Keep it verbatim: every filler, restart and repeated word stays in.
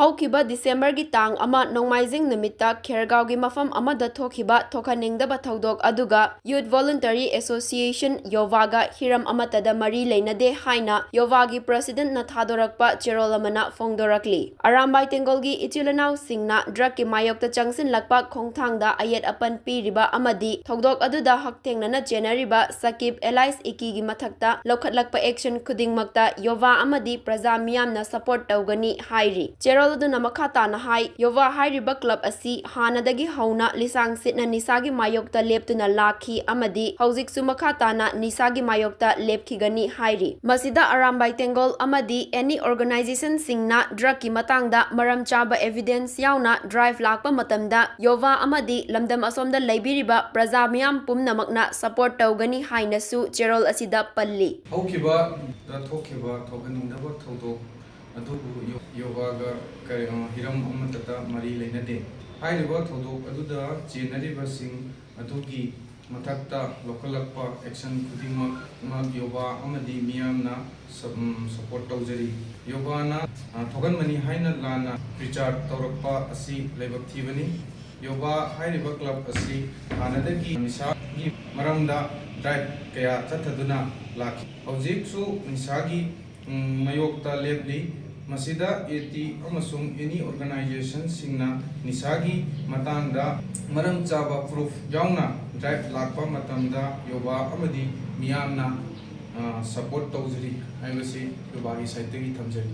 ꯍꯧꯈꯤꯕ ꯗꯤꯁꯦꯝꯕꯔꯒꯤ ꯇꯥꯡ ꯑꯃ ꯅꯣꯡꯃꯥꯏꯖꯤꯡ ꯅꯨꯃꯤꯠꯇ ꯈꯦꯔꯒꯥꯎꯒꯤ ꯃꯐꯝ ꯑꯃꯗ ꯊꯣꯛꯈꯤꯕ ꯊꯣꯛꯍꯟꯅꯤꯡꯗꯕ ꯊꯧꯗꯣꯛ ꯑꯗꯨꯒ Youth Voluntary Association ꯌꯣꯚꯥꯒ ꯍꯤꯔꯝ ꯑꯃꯠꯇꯗ ꯃꯔꯤ ꯂꯩꯅꯗꯦ ꯍꯥꯏꯅ ꯌꯣꯚꯥꯒꯤ ꯄ꯭ꯔꯁꯤꯗꯦꯟꯠꯅ ꯊꯥꯗꯣꯔꯛꯄ ꯆꯦꯔꯣꯜ ꯑꯃꯅ ꯐꯣꯡꯗꯣꯔꯛꯂꯤ꯫ ꯑꯔꯥꯝꯕꯥꯏ ꯇꯦꯡꯒꯣꯜꯒꯤ ꯏꯆꯤꯜ ꯏꯅꯥꯎꯁꯤꯡꯅ ꯗ꯭ꯔꯒꯀꯤ ꯃꯥꯌꯣꯛꯇ ꯆꯪꯁꯤꯜꯂꯛꯄ ꯈꯣꯡꯊꯥꯡꯗ ꯑꯌꯦꯠ ꯑꯄꯟ ꯄꯤꯔꯤꯕ ꯑꯃꯗꯤ ꯊꯧꯗꯣꯛ ꯑꯗꯨꯗ ꯍꯛꯊꯦꯡꯅꯅ ꯆꯦꯟꯅꯔꯤꯕ ꯁꯀꯤꯞ ꯑꯦꯂꯥꯏꯁ ꯏꯀꯤꯒꯤ ꯃꯊꯛꯇ ꯂꯧꯈꯠꯂꯛꯄ action ꯈꯨꯗꯤꯡꯃꯛꯇ ꯌꯣꯚꯥ ꯑꯃꯗꯤ ꯄ꯭ꯔꯖꯥ ꯃꯤꯌꯥꯝꯅ support ꯇꯧꯒꯅꯤ ꯍꯥꯏꯔꯤ꯫ ꯆꯦꯔꯣꯜ ꯑꯗꯨꯅ ꯃꯈꯥ ꯇꯥꯅ ꯍꯥꯏ, ꯌꯣꯚꯥ ꯍꯥꯏꯔꯤꯕ club ꯑꯁꯤ ꯍꯥꯟꯅꯗꯒꯤ ꯍꯧꯅ ꯂꯤꯁꯥꯡ ꯁꯤꯠꯅ ꯅꯤꯁꯥꯒꯤ ꯃꯥꯌꯣꯛꯇ ꯂꯦꯞꯇꯨꯅ ꯂꯥꯛꯈꯤ ꯑꯃꯗꯤ ꯍꯧꯖꯤꯛꯁꯨ ꯃꯈꯥ ꯇꯥꯅ ꯅꯤꯁꯥꯒꯤ ꯃꯥꯌꯣꯛꯇ ꯂꯦꯞꯈꯤꯒꯅꯤ ꯍꯥꯏꯔꯤ꯫ ꯃꯁꯤꯗ ꯑꯔꯥꯝꯕꯥꯏ ꯇꯦꯡꯒꯣꯜ ꯑꯃꯗꯤ any organizationꯁꯤꯡꯅ ꯗ꯭ꯔꯒꯀꯤ ꯃꯇꯥꯡꯗ ꯃꯔꯝ ꯆꯥꯕ evidence ꯌꯥꯎꯅ drive ꯂꯥꯛꯄ ꯃꯇꯝꯗ ꯌꯣꯚꯥ ꯑꯃꯗꯤ ꯂꯝꯗꯝ ꯑꯁꯣꯝꯗ ꯂꯩꯕꯤꯔꯤꯕ ꯄ꯭ꯔꯖꯥ ꯃꯤꯌꯥꯝ ꯄꯨꯝꯅꯃꯛꯅ support ꯇꯧꯒꯅꯤ ꯍꯥꯏꯅꯁꯨ ꯆꯦꯔꯣꯜ ꯑꯁꯤꯗ ꯄꯜꯂꯤ꯫ ꯍꯧꯈꯤꯕꯗ ꯊꯣꯛꯈꯤꯕ ꯊꯣꯛꯍꯟꯅꯤꯡꯗꯕ ꯊꯧꯗꯣꯛ ꯑꯗꯨꯕꯨ ꯌꯣ-, ꯌꯣꯚꯥꯒ ꯀꯔꯤ, ꯑ, ꯍꯤꯔꯝ ꯑꯃꯠꯇꯗ ꯃꯔꯤ ꯂꯩꯅꯗꯦ꯫ ꯍꯥꯏꯔꯤꯕ ꯊꯧꯗꯣꯛ ꯑꯗꯨꯗ ꯆꯦꯟꯅꯔꯤꯕꯁꯤꯡ ꯑꯗꯨꯒꯤ ꯃꯊꯛꯇ ꯂꯧꯈꯠꯂꯛꯄ action ꯈꯨꯗꯤꯡꯃꯛ ꯌꯣꯚꯥ ꯑꯃꯗꯤ ꯃꯤꯌꯥꯝꯅ ꯁꯞ-, ꯎꯝ, support ꯇꯧꯖꯔꯤ꯫ ꯌꯣꯚꯥꯅ, ꯑ, ꯊꯣꯛꯍꯟꯕꯅꯤ ꯍꯥꯏꯅ ꯂꯥꯟꯅ ꯄ꯭ꯔꯆꯥꯔ ꯇꯧꯔꯛꯄ ꯑꯁꯤ ꯂꯥꯏꯕꯛ ꯊꯤꯕꯅꯤ꯫ ꯌꯣꯚꯥ ꯍꯥꯏꯔꯤꯕ club ꯑꯁꯤ ꯍꯥꯟꯅꯗꯒꯤ ꯅꯤꯁꯥꯒꯤ ꯃꯔꯝꯗ drive ꯀꯌꯥ ꯆꯠꯊꯗꯨꯅ ꯂꯥꯛꯈꯤ꯫ ꯍꯧꯖꯤꯛꯁꯨ ꯅꯤꯁꯥꯒꯤ, ꯎꯝ, ꯃꯥꯌꯣꯛꯇ ꯂꯦꯞꯂꯤ꯫ ꯃꯁꯤꯗ AT ꯑꯃꯁꯨꯡ any organizationꯁꯤꯡꯅ ꯅꯤꯁꯥꯒꯤ ꯃꯇꯥꯡꯗ ꯃꯔꯝ ꯆꯥꯕ proof ꯌꯥꯎꯅ drive ꯂꯥꯛꯄ ꯃꯇꯝꯗ ꯌꯣꯚꯥ ꯑꯃꯗꯤ ꯃꯤꯌꯥꯝꯅ, ꯑ, support ꯇꯧꯖꯔꯤ ꯍꯥꯏꯕꯁꯤ ꯌꯣꯚꯥꯒꯤ sideꯇꯒꯤ ꯊꯝꯖꯔꯤ꯫